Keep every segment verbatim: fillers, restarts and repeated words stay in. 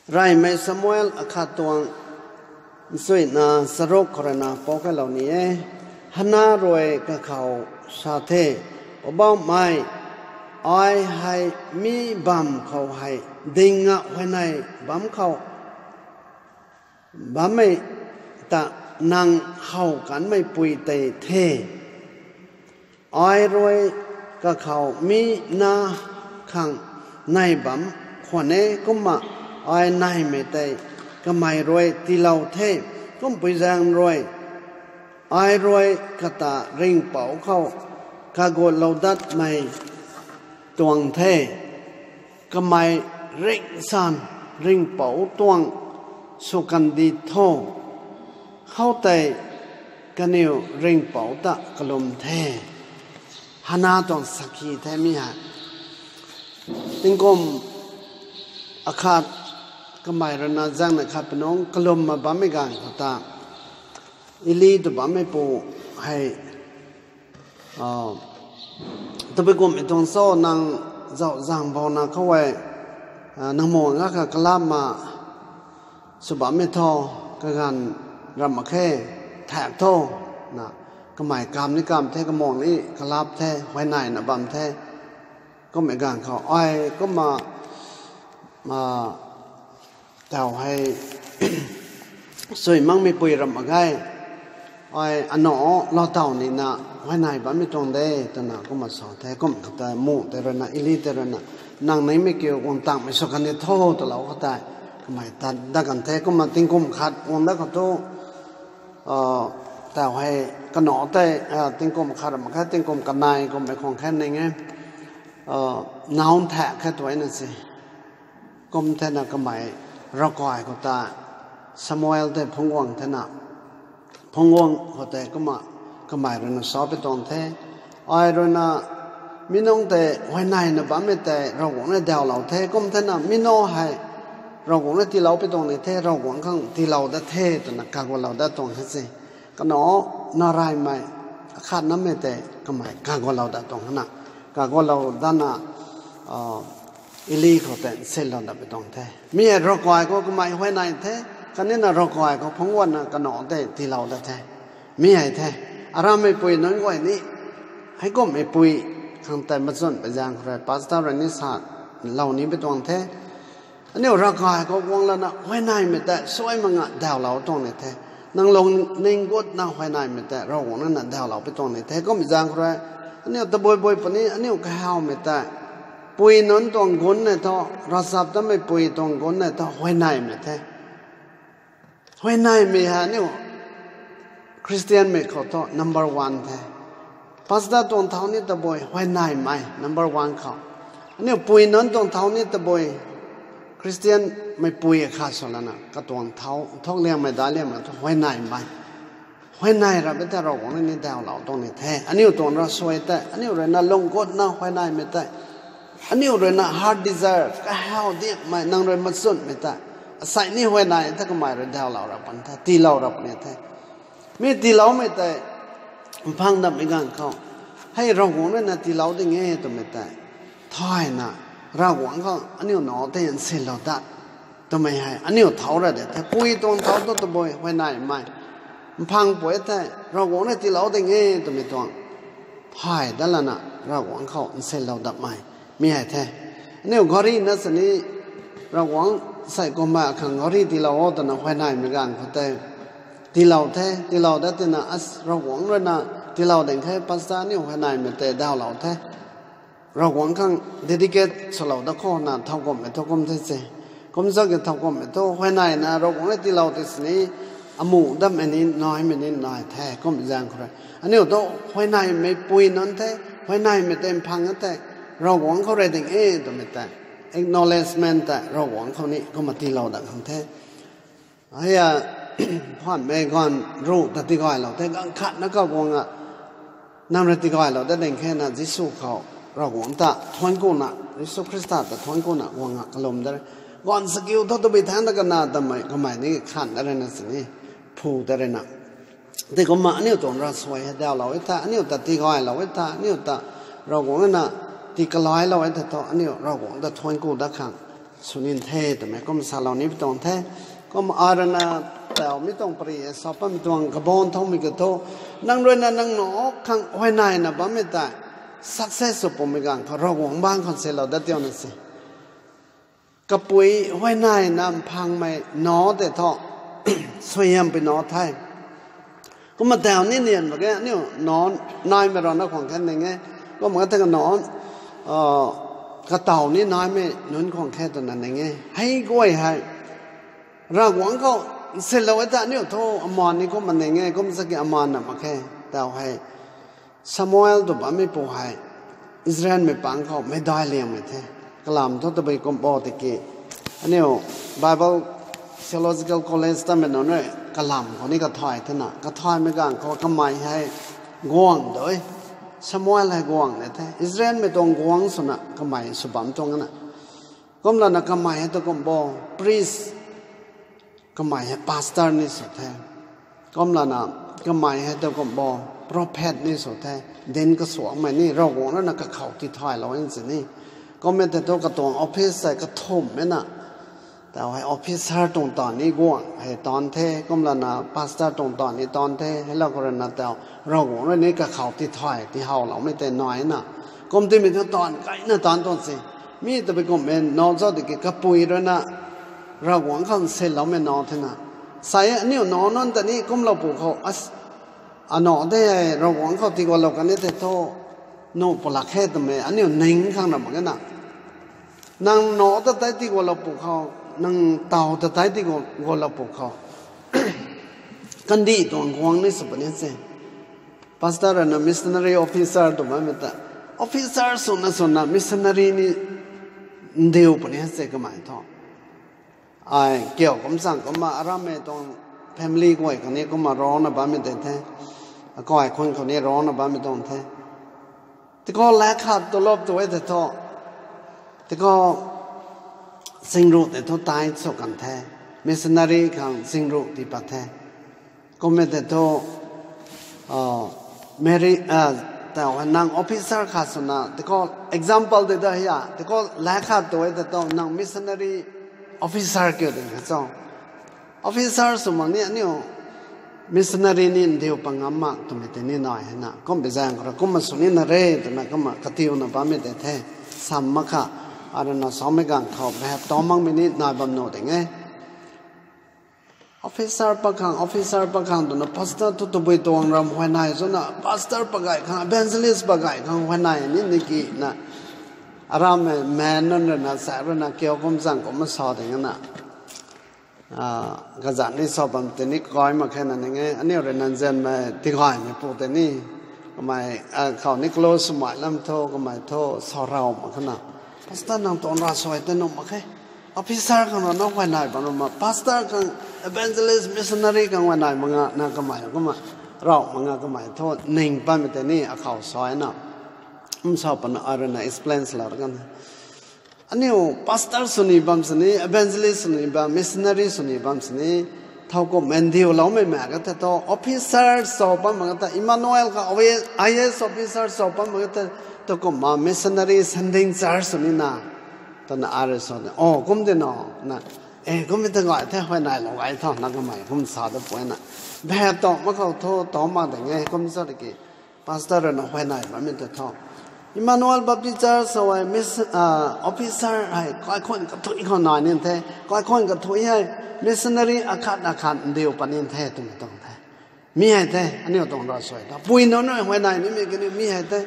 Reymei Samuel akhat tuang nchuina charuk khou rui na pou kailou ni e. Hana rui kakhou sa the, Poubauhmei, ai hei mi bamv khou hei dinga huayney bam khou bammei ta nang how kanmei pui tei the. Ai rui kakhou mi na khang nai bam khwan e, kumna ai naimei tei kamei rui tiilou the. Kumpui zaeng rui ai rui kata ringhpouc khou kagutlou datmei tuang the. Kamei ringsan ringhpouc tuang sw kandi tho. Khoutei kaniw ringhpouc ta kalum the. Hana tuang sakhi the mi hei. Tingkum akhat kamei rui na zaeng na khat panung kalum ma bammei ganv khou ta, Eli tw bammei pu hei, tabui kumhmei tuang cho, nang zauh zaeng bouna khou e, nang muang ga kha kalapma sw bammei tho, kaganv ramh mak khe, thak tho, na, kamei kam ni kam the, kamuang ni kalap the, huayneyna bam the. Kummei ganv khou ai kumna tau hei sui makmei pui ramh mak ge, ai anac lou taw nina huayney bammei tuang de, twna kumna sa the. Kum khou tei muh tei rui na, Eli tei rui na, nang nimei kiu guang tangmei sw kan ni tho, twlou khou tei kamei tat dat kan the. Kumna tingkum khat guang dat khou thu, tau hei kanac tei, tingkum khat ramh mak khe, tingkum kanei kummei khwan khe ning e, nac thak khe tuaina se. Kum thena kamei ravkai khou ta Samuel tei phungc guang thena, phungc guang khou tei kumna kamei rui na sa pui tuang the. Ai rui na mi nunc tei huayneyna bammei tei Ravguangc rui dawlou the. Kum thena mi nunc hei Ravguangc rui tiilou pui tuang ni the, Ravguangc khang tiilou dat the, twna kagutlou dat tuang the se. Kanac na reymei akhat namei tei kamei kagutlou dat tuang na, kagutlou datna, Eli khou tei nsinlou dat pui tuang the. Mi hei ravkai khou kamei huayney the, khatnina ravkai khou phungc guangna kanac tei tiilou dat the. Mi hei the, aramei pui nunc guay ni, heikumhmei pui khang tei machun pui zaeng khou rui pastor rui ni sa lou ni pui tuang the. Aniu ravkai khou guang lana huayneymei tei suai mak nga dawlou tuang ni the. Nang lungning gutna huayneymei tei Ravguangc rui na dawlou pui tuang ni the. Kum zaeng khou rui aniu tabui bui puni aniu kahawmei tei pui nunc tuang gun nei thu, ravchaptatmei pui tuang gun nei thu huayneymei the. Huayneymei hei aniu Christianmei khou thu number one the. Pastor tuang thau ni tabui huayneymei number one khou. Aniu pui nunc tuang thau ni tabui Christianmei pui akhat sw lana katuang thau thuk liangmei daic liangmei thu huayneymei. Huayney rap e tei Ravguangc rui ni dawlou tuang ni the. Aniu tuang ravsuai tei aniu rui na lung gutna huayneymei tei, aniu rui na heart desire kahaw diakmei nang rui machunmei tei asei ni huayney tei kamei rui dawlou rap puni the, tiilou rap puni the. Mi tiiloumei tei mphang dammei ganv khou, hei Ravguangc rui na tiilou ding e twmei tei thayna Ravguangc khou aniu nac tei nsinlou dat twmei hei aniu thau ra de the. Pui tuang thau thu tabui huayneymei, mphang pui tei Ravguangc rui tiilou ding e twmei tuang phay dat lana Ravguangc khou nsinlou datmei mi hei the. Aniu gari na sini Ravguangc sei kumna akhang gari tiilou o twna huayneymei ganv khou tei tiilou the. Tiilou dat tina as Ravguangc rui na tiilou ding khe, pastor aniu huayneymei tei dawlou the. Ravguangc khang dedicate swlou dat khou na thowkumhmei thu kum the se. Kumzak ki thowkumhmei thu huayneyna Ravguangc rui tiilou tei sini amuh dammei ni naimei ni nai the. Kum zaeng khou rui aniu thu huayneymei pui nunc the, huayneymei tei mphang tei Ravguangc khou rui ding e twmei tei acknowledgement tei Ravguangc khou ni kumna tiilou dat khang the. Hei a, phanmei ganv ruh ta tigaylou the, ganv khatna kaguang a, nang rui tigaylou dat ding khe na Jisu khou, Ravguangc ta thuanc kuna, Jisu Khrista ta thuanc kuna guang a kalum dat re. Ganv sakiu thu tabui thaengc ta kana tamei kamei ni khan dat rui na sini phu dat rui na. Tei kumna aniu tuang ravsuai hei dawlou e tha, aniu ta tigaylou e tha, aniu ta Ravguangc rui na tikalailou e tha thu aniu Ravguangc ta thuanc ku dat khang sw nin the twmei kum salou ni pi tuang the. Kum arana taw mi tuang pari e sa pam tuang kabon thau mi ka thu, nang rui na nang nac khang huayney na bammei tei success sw pumei ganv khou Ravguangc bangc khou silou dat tiuna se. Kapui huayney na mphangmei nac tei thu, suaihiam pi nac the. Kumna taw ni nian mak ge, aniu nac naimei rana khwang khe ning e. Kumna ka the ka nac, kataw ni naimei nunc khwang khe twna ning e. Hei guay hei Ravguangc khou silou e ta aniu thu amaan ni kumna ning e, kum sa ki amaan na mak khe. Taw hei Samuel tw bammeipu hei Israelmei pang khou meicdai liangmei the. Kalam thu tabui kum bo tiki, aniu Bible Theological College tamei nunc rui kalam khou ni kathay thena, kathaymei ganv khou kamei hei guangc dui. Samuel hei guangc de the. Israelmei tuang guangc swna kamei sw bam tuang na. Kumlana kamei hei tu kum bo, priest, kamei hei pastor ni sw the. Kumlana kamei hei tu kum bo, prophet ni sw the. Dinc kasuakmei ni, Ravguangc rui na kakhou tithaylou e si ni. Kummei tei thu katuang office hei kathumh e na. Taw hei officer tuang taanv ni guangc hei taanv the, kumlana pastor tuang taanv ni taanv the, heilou khou rui na taw Ravguangc rui ni kakhou tithay, tihawloumei tei nai na. Kum timei thu taanv kaina taanv tuang se. Mi tabui kummei nac zauc tiki kapui rui na Ravguangc khang siloumei nac thena. Sa e aniu nac nunc ta ni kumlou pu khou, anac de hei Ravguangc khou tigualou kan e tei thu, nuh pulak khe twmei aniu ning khang ra mak ge na. Nang nac ta tei tigualou pu khou, nang taw ta tei tigualou pu khou, kandih tuang guang ni sw puni se. Pastor rui na missionary officer tw bammei ta, officer swna swna missionary ni ndiu puni se kamei thu. Ai kiu kum chang kumna arammei tuang family guay khou ni kumna rana bammei tei the. Akai khun khou ni rana bammei tuang the. Tiki lai khat tulop tu e tei thu, tiki zingruh tei thu tithe sw kan the. Missionary khang zingruh tii pat the. Kummei tei thu, Mary, taw nang officer khat swna tiki example tei ta hia, tiki lai khat tu e tei thu nang missionary officer kiu ding kha cho. Officer sw mak ni aniu missionary ni ndiu pa ngam mak twmei tei ni nai hei na. Kumbi zaeng khou rui kumna sw nina re twna kumna katiuna bammei tei the. Sam mak kha, arana samei ganv khou behap ta makmei ni nai bam nuh ding e. Officer pakhang, officer pakhang twna pastor thu tabui tuang ram huayney swna, pastor pagay khang, evangelist pagay khang huayney ni ni ki na, arammei man nunc rui na, sa rui na, kiu kum chang kumna sa ding na. Kazanc ni sa bam tei ni kai mak khe na ning e, aniu rui na nzianmei tigaymei pu tei ni, kamei, khou ni close swmei lam thu, kamei thu sa rau mak khe na. Pastor nang tuang ravsuai tei nuh mak khe. Officer khang rui na huayney bam nuh mak, pastor khang, evangelist, missionary khang huayney mak nga na kamei, kumna rau mak nga kamei thu ning patmei tei ni akhou sa na. Kum sa pana arui na explain salou kan. Aniu pastor sw ni bam sini, evangelist sw ni bam, missionary sw ni bam sini, thowkumhmei ndiuloumei mak ka the thu, officer sa bam mak ka the, Emmanuel khou I A S officer sa bam mak ka the, thowkumhna missionary sending church sw ni na, twna arui sa ni, o kum di na, na, e kummei ta gay the, huayneylou gay tho na kamei kum sa da puina. Bhap ta mak khou thu ta mak ding e kum sa tiki. Pastor rui na huayney bammei ta tho. Emmanuel Baptist Church sa e, officer hei kaikhun kathuic khou nai ni the, kaikhun kathuic hei missionary akhat akhat ndiu pat ni the twmei tuang the. Mi hei the, aniu tuang ravsuai ta. Pui nunc rui huayney nimei kaniw mi hei the.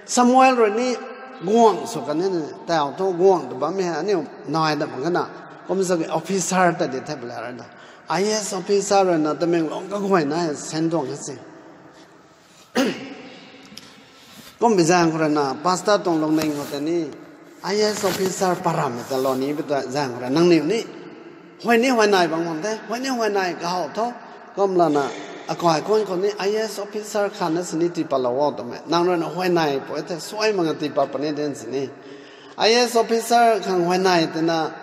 Samuel rui ni guangc sw kan ni, taw thu guangc tw bammei hei aniu nai dat mak khe na. Kum sa ki officer ta di the pala rui na. I A S officer rui na Tamenglong kaguayna hei sen tuang khe si. Kumbi zaeng khou rui na, pastor tuang lungning khou tei ni, I A S officer parammei ta lou ni pi ta zaeng khou rui nangniw ni, huay ni huayney bam khang the, huay ni huayney kahow tho, kumlana, akai khun khou ni I A S officer khat na sini tii patlou o twmei, nang rui na huayney pui the, suai mak nga tii pat puni din sini. I A S officer khang huayney twna,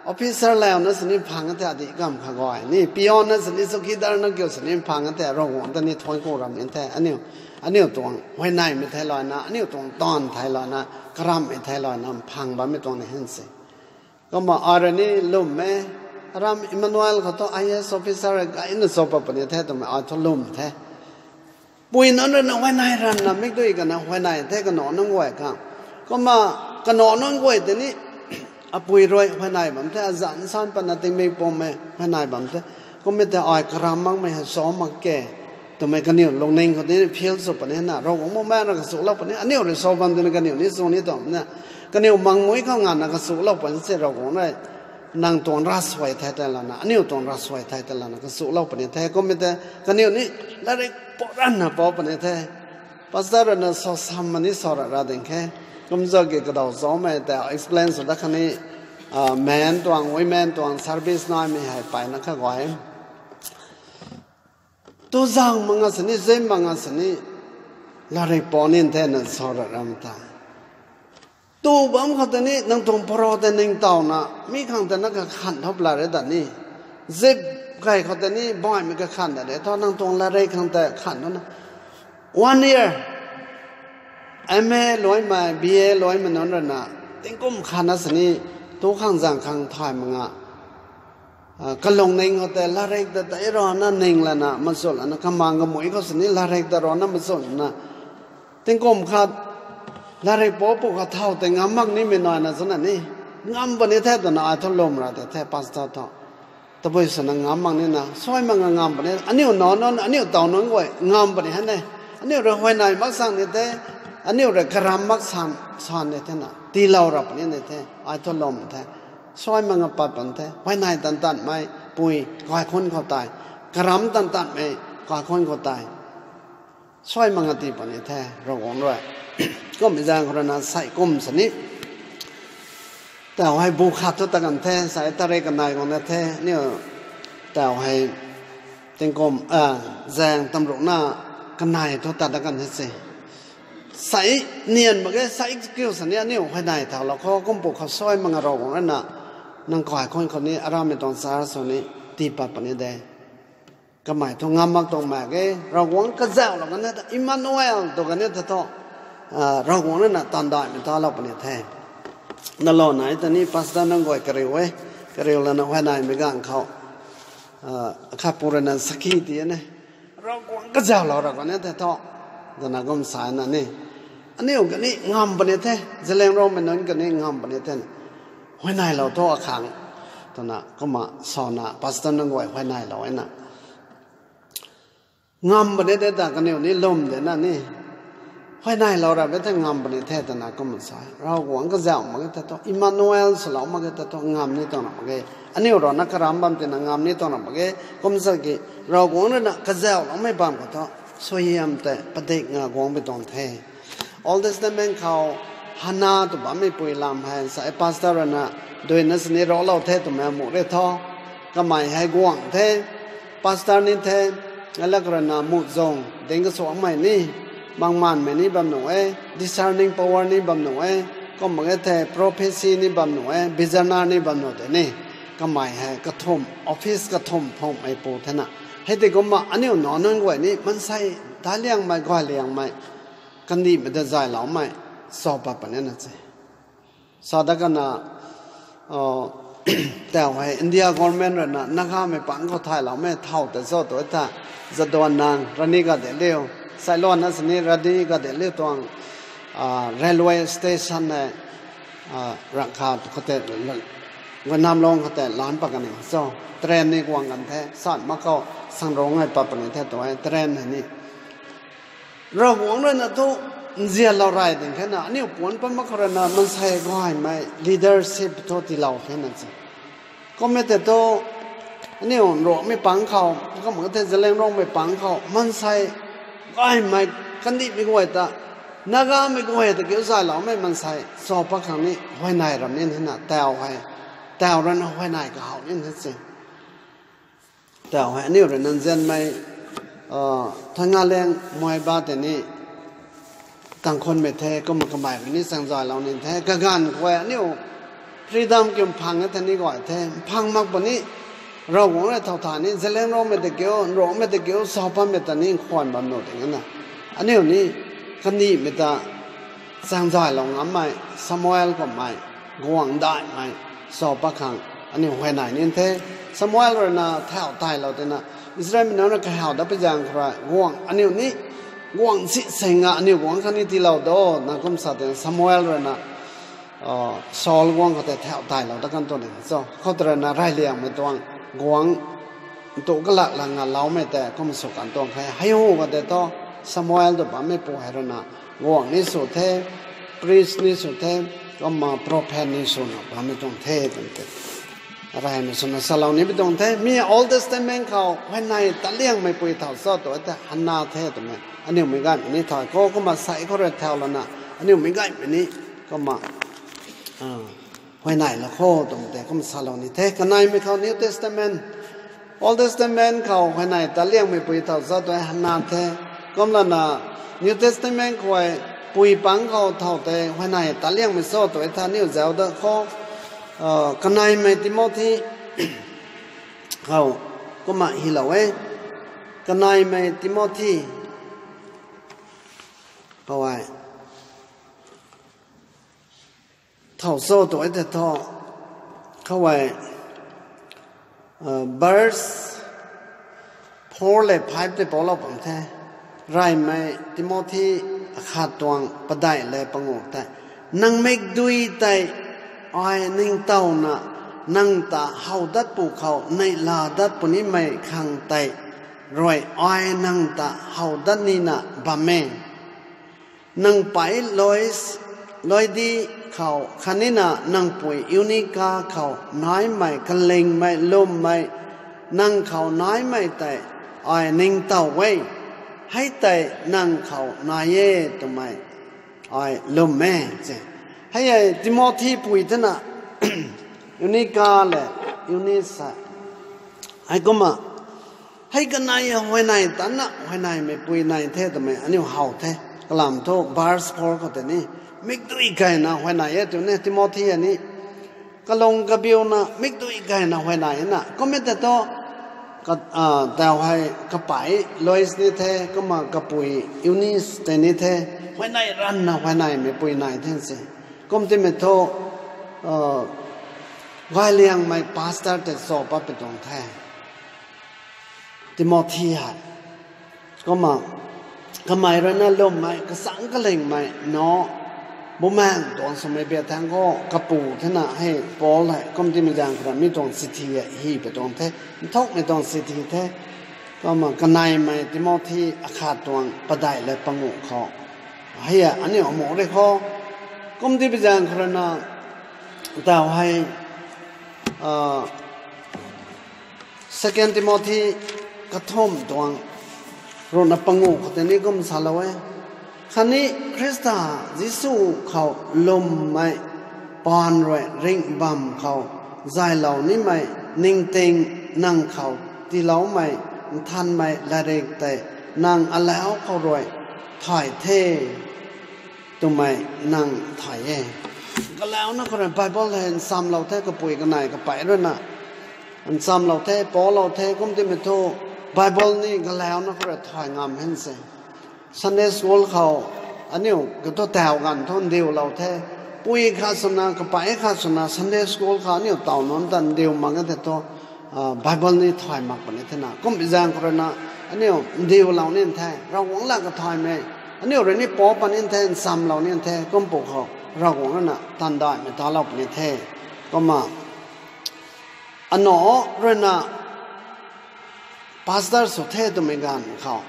officer lau na sini phang the adi kam kha gay ni, peon na sini, chowkidar na kiu sini phang the, Ravguangc ta ni thuanc ku ram ni the, aniu, aniu tuang huayneymei theilouna, aniu tuang taanv theilouna, karammei theilouna phang bammei tuang ni hen se. Kumna ai rui ni lwm e, aram Emmanuel khou thu I A S officer gayna cho pat puni the twmei ai thu lwm the. Pui nunc rui na huayney ranvna mikdui kana huayney the kanac nunc guay khang. Kumna kanac nunc guay tei ni apui rui huayney bam the, azanc san patna tingmik pumei huayney bam the. Kummei tei ai karam makmei hei cho mak ke twmei kaniw lungning khou tei ni feel sw puni na, Ravguangc bumaengh rui kasulou puni, aniu rui cho bam twna kaniw ni sw ni tuang na, kaniw mangmui khou nganvna kasulou puni se Ravguangc rui nang tuang ravsuai thei tei lana, aniu tuang ravsuai thei tei lana kasulou puni the. Kummei tei kaniw ni latrik pou ranvna pou puni the. Pastor rui na sasam ma ni sa ra ra ding khe. Kumzak ki kadaw chomei tei explain sw dat khatni, men tuang, women tuang service naimei hei peyna kha guay. Tu zang mak nga sini, zim mak nga sini, latrik pou ni the na sa ra ram tei. Tu bam khou tei ni nang tuang paro tei ningtowna mi khang tei na kakhan thop la re da ni. Zip kai khou tei ni baihmei kakhan da re thu nang tuang latrik khang tei khan na. One year, M A luaimei, B A luaimei nunc rui na tingkum khat na sini tu khang zang khang thay mak nga. Kalungning khou tei latrik ta tei rana ning lana machun lana kamang kamui khou sini latrik ta rana machun na. Tingkum khat latrik pou pw khat thau tei ngam mak nimei naina chuna ni. Ngam puni the twna ai thu lwm ra tei the pastor thu. Tabui swna ngam mak nina, suai mak nga ngam puni, aniu nac nunc, aniu taw nunc guay ngam puni hei ne. Aniu rui huayney mak sang ni the, aniu rui karam mak san, san ni the na, tiilou ra puni ni the, ai thu lwm the. Suai mak nga pat pan the, huayney tan tanmei pui kaikhunc khou tei, karam tan tanmei kaikhunc khou tei. Suai mak nga tii puni the, Ravguangc rui. Kummei zaeng khou rui na sei kum sini. Tau hei bu khat thu ta kan the, sei tarik kanei guang na the, aniu tau hei tingkum, zaeng tamruhna kanei thu ta dat kan the se. Sei nian mak ge, sei kiu sini aniu huayney thaulou khou, kum pw khou suai mak nga Ravguangc rui na, nang kaikhunc khou ni, aramei tuang church sw ni, tii pat puni de. Kamei thu ngam mak tuang mak ge, Ravguangc kazauhlou kan the, Emmanuel tw kan the thu, Ravguangc rui na tandaihmei talou puni the. Nalouna ta ni pastor nunc guay kariu e, kariu lana huayneymei ganv khou, khatpu rui na sakhi ti e ne, Ravguangc kazauhlou ra kan the thu, twna kum sa na ni. Aniu kani ngam puni the, Zeliangrongmei nunc kani ngam puni the. Huayneylou thu akhang, twna kumna sana pastor nunc guay huayneylou e na. Ngam puni de ta kaniw ni lwm de na ni. Huayneylou ra be the ngam puni the twna kumna sa. Ravguangc kazauh mak ge the thu, Emmanuel swlou mak ge the thu ngam ni tuang ra mak ge. Aniu rui na karam bam tina ngam ni tuang ra mak ge. Kumsa ki Ravguangc rui na kazauhloumei bam khou thu, suaihiam tei padik nga guang pui tuang the. Old Testament khou Hana tw bammei pui lam hei sa e, pastor rui na duina sini raclou the twmei amu re thu. Kamei hei guangc the, pastor ni the, alak rui na muhzwng ding kasuakmei ni, mangmanmei ni bam nuh e, discerning power ni bam nuh e, kum mak ge the prophecy ni bam nuh e, visionary ni bam nuh de ni. Kamei hei kathumh, office kathumh phungmei pu the na. Hei tei kumna aniu nac nunc guay ni maansei daic liangmei, guay liangmei, kandihmei ta zayloumei, sa pat puni na se. Sa dat kana, tau hei India government rui na Nagamei pang khou thayloumei thau ta cho tu e tha, Jadonang, Rani Gaidinliu, sailuanna sini Rani Gaidinliu tuang railway station hei, rangkha khou tei, Guinamlong khou tei lan pat kan e cho. Train ni guang kan the, san mak khou Sangrong hei pat puni the tu e, train hei ni. Ravguangc rui na thu nzianlou rey ding khe na, aniu puanc pat mak khou rui na maansei gaymei leadership thu tiilou khe na se. Kummei tei thu, aniu Nruanghmei pang khou, kum mak ge the Zeliangrongmei pang khou, maansei gaymei kandihmei guay ta, Nagamei guay ta kiu zayloumei maansei sa pat khang ni huayney ram ni na tau hei, tau rui na huayney kahaw ni na se. Tau hei aniu rui na nzianmei, Thanngaliang Muaiba tei ni, Tangkhulmei the, kumna kamei rui ni chaengzaylou ni the, kaganv khou aniu freedom kiu mphang e the ni guay the, mphang mak puni, Ravguangc rui thau tha ni, Zeliangrongmei ta kiu, Nruanghmei ta kiu, sa patmei ta ni nkhwan bam nuh ding na. Aniu ni, kandihmei ta, chaengzaylou ngammei, Samuel kummei, guangc daihmei, Sa pat khang aniu huayney ni the. Samuel rui na thau taylou tina, Israelmei nunc rui kahaw dat pi zaeng khou rui guangc aniu ni, guangc si seng a aniu guangc khatni tiilou do, na kum sa tina Samuel rui na, Saul guangc khou tei thau taylou dat kan tuang ni cho. Khou tei rui na reyliangmei tuang guangc ntu kalak la ngaloumei tei kum sw kan tuang khe. Hei hu khou tei thu Samuel tw bammeipu hei rui na guangc ni sw the, priest ni sw the, kumna prophet ni swna bammei tuang the twmei tei reyna swna salou ni pi tuang the. Mi Old Testament khou huayney ta liangmei pui thau cho tw e thei Hana the twmei aniu meic gaymei ni thau khou kumna sei khou rui thau lana aniu meic gaymei ni kumna huayneylou kho twmei tei kum salou ni the. Kaneimei khou New Testament, Old Testament khou huayney ta liangmei pui thau cho tw e Hana the. Kumlana New Testament khou pui pang khou thau tei huayney ta liangmei cho tw e thei aniu zauc dat khou, kaneimei Timothy khou kumna hylou e. Kaneimei Timothy khou e thau cho tw e thei thu, khou e, verse four le five tei poulou pam the. Reymei Timothy akhat tuang padeih le panguh tei, nang mikdui tei ai ningtowna nang ta how dat pwkhou neihla dat punimei khang tei rui ai nang ta how dat nina bam e. Nang pei Lois, Loidi khou khatnina nang pui Eunika khou naimei kalingmei lwmmei nang khou naimei tei ai ningtow e. Hei tei nang khou nai e twmei ai lwm e, se. Hei e Timothy pui thena Eunika le Eunis hei kumna hei kanei huayney tanna huayneymei pui nai the twmei aniu how the. Kalam thu verse four khou tei ni, mikdui gayna huayney e tw ni Timothy ni. Kalung kabiuna mikdui gayna huayney na. Kummei tei thu, tau hei kapei Lois ni the, kumna kapui Eunis tei ni the, huayney ranvna huayneymei pui nai the se. Kum timei thu, gayliangmei pastor tei cho pat pi tuang the. Timothy hei. Kumna, kamei rui na lwmmei, kasang kalingmei, no, bumaeng tuang swmei bia thangc khou, kapu thena hei, Paul hei, kum timei zaeng khou rui mi tuang chithi hei, hy pi tuang the, nthukmei tuang chithi the, kumna kaneimei Timothy akhat tuang padeih le panguh khou. Hei e, aniu amu rui khou, kum timei zaeng khou rui na, tau hei, Second Timothy kathumh tuang ruhna panguh khou tei ni kum salou e. Khatni Khrista Jisu khou lwmmei paan rui ringh bam khou zaylou nimei ningting nang khou tiiloumei nthanmei latrik tei nang alau khou rui thay the twmei nang thay e. Kalauna khou rui Bible hei nchamlou the, kapui kanei kapei rui na nchamlou the, poulou the, kum timei thu Bible ni kalauna khou rui thay ngam hen se. Sunday school khou aniu kathu tau ganv thu ndiulou the. Pui khat swna, kapei khat swna Sunday school khou aniu taw nunc ta ndiu mak e the thu, Bible ni thay mak puni thena. Kum zaeng khou rui na aniu ndiulou ni the, Ravguangc lat kathaymei. Aniu rui ni pou pat ni the, nchamlou ni the, kum pu khou Ravguangc rui na tandaihmei talou puni the. Kumna, ano rui na pastor sw the twmei ganv khou,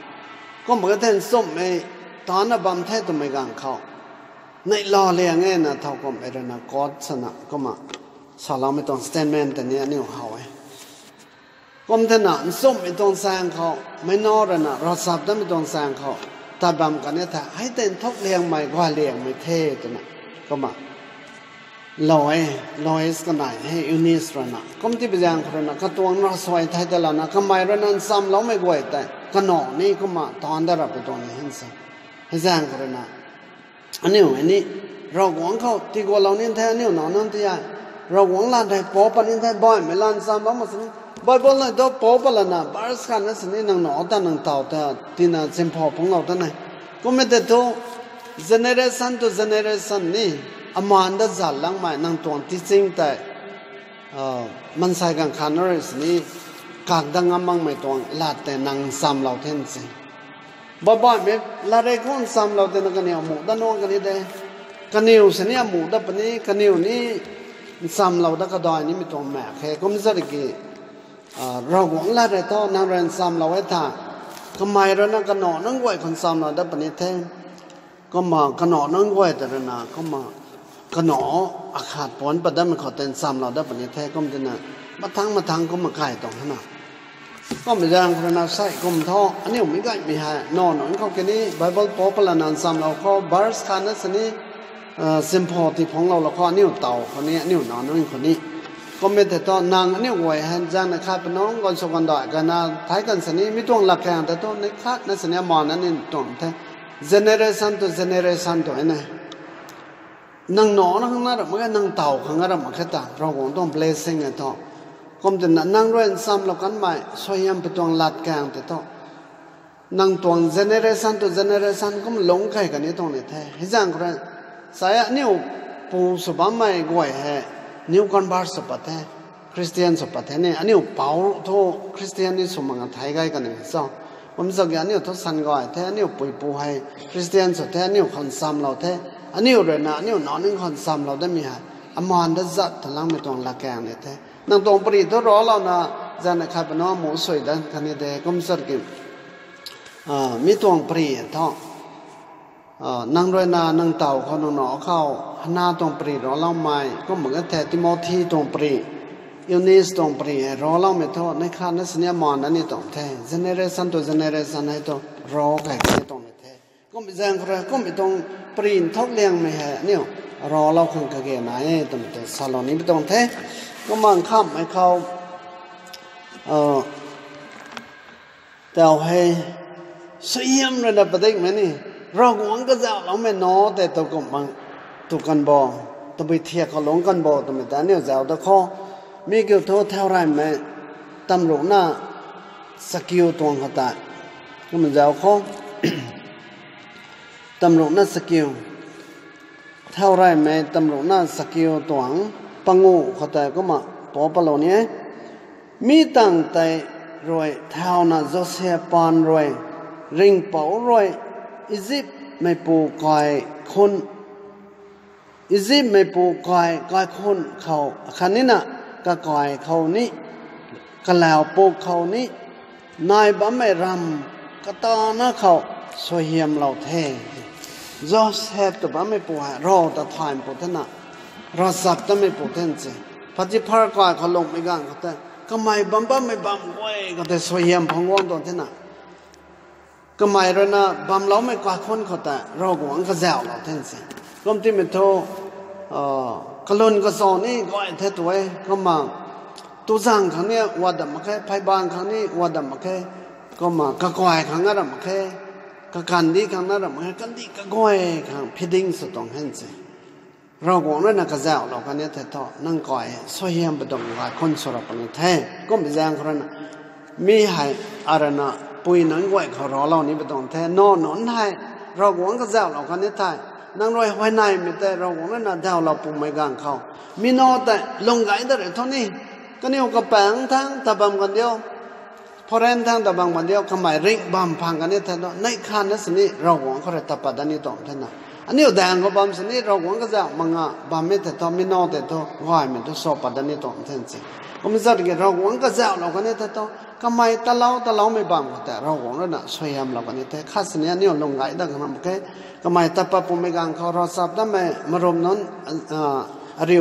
kum pu ka the nchumhmei tana bam the twmei ganv khou, neihla liang e na thowkumhmei rui na quote swna kumna saloumei tuang statement tei ni aniu how e. Kum thena nchumhmei tuang chaeng khou, meic nac rui na ravchap datmei tuang chaeng khou, tat bam kan e the, hei tei nthuk liangmei, guay liangmei the twna, kumna, Lois, Lois kanei hei Eunice rui na, kum timei zaeng khou rui na, katuang ravsuai thei ta lana, kamei rui na nchamloumei guay tei, kanac ni kumna taanc dat rap pi tuang ni hen se. Hei zaeng khou rui na, aniu hei ni, Ravguangc khou tigualou ni the, aniu nac nunc ti e. Ravguangc lat hei pou pat ni the, baihmei lat nchamlou mak sini. Bible na thu pou pat lana, verse khat na sini nang nac ta nang taw ta, tina chimphou phungclou ta ne. Kummei tei thu, generation to generation ni, amaan dat zat langmei nang tuang teaching tei, mansei ganv khat na rui sini kak dat ngam makmei tuang lat tei nang nchamlou the se. Babaihmei lat rui khou nchamlou tei na kaniw muh dat nuang kani de. Kaniw sini amuh dat puni, kaniw ni nchamlou dat kadai nimei tuang mak khe. Kum zat ki, Ravguangc lat rui thu nang rui nchamlou e tha. Kamei rui na kanac nunc guay khou nchamlou dat puni the. Kumna kanac nunc guay ta rui na kumna kanac akhat puanc pat datmei khou tei nchamlou dat puni the. Kum tina mathang mathang kumna kai tuang hana. Kummei zaeng khou rui na sei kum thu aniu meic gaymei hei nac nunc khou kini Bible pau palana nchamlou khou verse khat na sini simpho ti phungclou lou khou aniu taw khou ni, aniu nac nunc khou ni. Kummei tei thu nang aniu guay hei zaeng na khat panunc ganv sw ganv dai kana thei kan sini mi tuang latkaeng tei thu neih khat na sini amaan na ni tuang the. Generation to generation tu e ne. Nang nac na khang na ram mak khe, nang taw khang na ram mak khe ta Ravguangc tuang blessing e thu. Kum tina nang rui nchamlou kanmei suaihiam pi tuang latkaeng tei thu nang tuang generation to generation kum lungc kei kani tuang ni the. Hei zaeng khou rui sa aniu pu sw bammei guay hei new convert sw pat the, Christian sw pat the ni, aniu pou thu Christian ni sw mak nga thei gay kani cho. Kum zat ki aniu thu san gay the, aniu puipu hei Christian sw the, aniu khou nchamlou the, aniu rui na aniu nac nunc khou nchamlou datmei hei amaan dat zat ta langmei tuang latkaeng ni the. Nang tuang pari thu ravlouna zaeng na khat panunc mu sui dat kani de. Kum zat ki mi tuang pari thu nang rui na nang taw khou nang nac khou hana tuang pari ravloumei kum mak e the. Timothy tuang pari, Eunice tuang pari hei ravloumei thu neih khat na sini amaan na ni tuang the. Generation to generation hei thu rav kei kani tuang ni the. Kummei zaeng khou rui kummei tuang pari nthuk liangmei hei aniu ravlou khang kage na e twmei tei salou ni pi tuang the. Kumna nkhamhmei khou tau hei suaihiam rui na padikmei ni, Ravguangc kazauhloumei nac tei tu kum mang tu kan bo, tabui thiak khou lungc kan bo twmei ta aniu zauc da khou. Mi kiu thu thau reymei tamruhna chakiu tuang khou tei kumna zauc khou. Tamruhna chakiu, thau reymei tamruhna chakiu tuang panguh khou tei kumna pau palou ni e. Mi tangv tei rui thauna Joseph paan rui ringhpouc rui Izipmeipu kaikhunh, Izipmeipu kai kaikhunh khou khatnina kakai khou ni, kalau puk khou ni, nai bammei ramv katana khou suaihiamlou the. Joseph tw bammeipu hei rav ta thaymei pu thena, ravchaptatmeipu the se. Potiphar kai khou lungmei ganv khou tei kamei bam bammei bam guay khou tei suaihiam phang guang tuang thena, kamei rui na bamloumei kaikhunh khou tei Ravguangc kazauhlou the se. Kum timei thu kalun kachau ni guay the tu e. Kumna tuzang khang ni wat dam mak khe, pheybang khang ni wat dam mak khe. Kumna kakai khang na ram mak khe, kakandih khang na ram mak khe, kandih kaguay khang feeding sw tuang the se. Ravguangc rui na kazauhlou kan e thei thu nang kai suaihiam pi tuang kaikhunh sw ra puni the. Kummei zaeng khou rui na mi hei arui na pui nunc guay khou ravlou ni pi tuang the. Nac nunc hei Ravguangc kazauhlou kan e thei, nang rui huayneymei tei Ravguangc rui na dauhlou pumei ganv khou, mi nac tei lung gay dat rui thu ni, kaniw kapaengc thangc ta bam kan diu, foreign thangc ta bam kan diu, kamei ringh bam phang kan e thei thu neih khat na sini Ravguangc khou rui tat pat dat ni tuang thena, aniu daeng khou bam sini Ravguangc kazauh mak nga bammei tei thu mi nac tei thu gaymei thu sa pat dat ni tuang the se. Kum zat ki Ravguangc kazauhlou kan e thei thu kamei talou taloumei bam khou tei Ravguangc rui na suaihiamlou kan e the. Khat sini aniu lung gay dat khang ram mak khe. Kamei tat pat pumei ganv khou ravchaptatmei marum nunc, ariu